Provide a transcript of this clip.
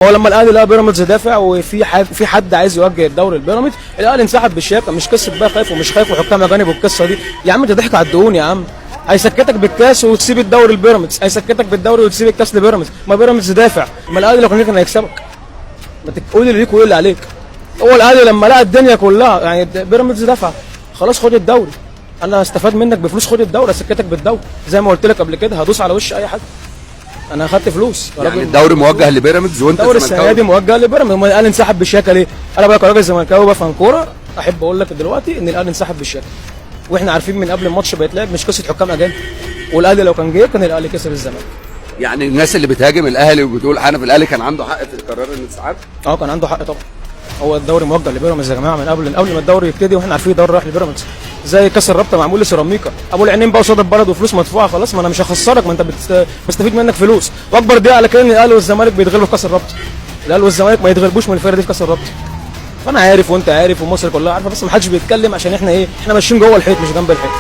هو لما الاهلي لقى بيراميدز دافع وفي في حد عايز يوجه الدوري لبيراميدز، الاهلي انسحب بالشياكه. مش قصة بقى خايف ومش خايف وحكام اجانب والقصه دي. يا عم انت ضحك على الدهون يا عم. هيسكتك بالكاس وتسيب الدوري لبيراميدز، هيسكتك بالدوري وتسيب الكاس لبيراميدز. ما بيراميدز دافع، ما الاهلي لو كان هيكسبك. ما تقول اللي ليك وقول اللي عليك. هو الاهلي لما لقى الدنيا كلها يعني بيراميدز دفع، خلاص خد الدوري، انا هستفاد منك بفلوس، خد الدوري، اسكتك بالدوري زي ما قلت لك قبل كده، هدوس على وش اي حد. انا اخدت فلوس يا يعني راجل. الدوري موجه لبيراميدز وانت الدوري السنة زملكاوي. دي موجه لبيراميدز. امال الاهلي انسحب بالشياكه ليه؟ انا بقى كراجل زملكاوي بفهم كورة، احب اقول لك دلوقتي ان الاهلي انسحب بالشياكه، واحنا عارفين من قبل الماتش بيتلعب، مش قصة حكام اجانب. والاهلي لو كان جه كان الاهلي كسب الزمالك. يعني الناس اللي بتهاجم الاهلي وبتقول حنفي الاهلي كان عنده حق في قرار الانسحاب؟ اه كان عنده حق طبعا. هو الدوري موجه لبيراميدز يا جماعة من قبل ما الدوري يبتدي، واحنا عارفين الدوري رايح لبيراميدز. زي كاس الرابطة معمول لسيراميكا، ابو العينين بقى قصاد البلد وفلوس مدفوعة، خلاص ما انا مش هخسرك، ما انت بستفيد منك فلوس. واكبر دي على كده ان الاهلي والزمالك بيتغلبوا في كاس الرابطة. الاهلي والزمالك ما يتغلبوش من الفرقة دي في كاس الرابطة. فانا عارف وانت عارف ومصر كلها عارفه، بس ما حدش بيتكلم عشان احنا ايه، احنا ماشيين جوه الحيط مش جنب الحيط.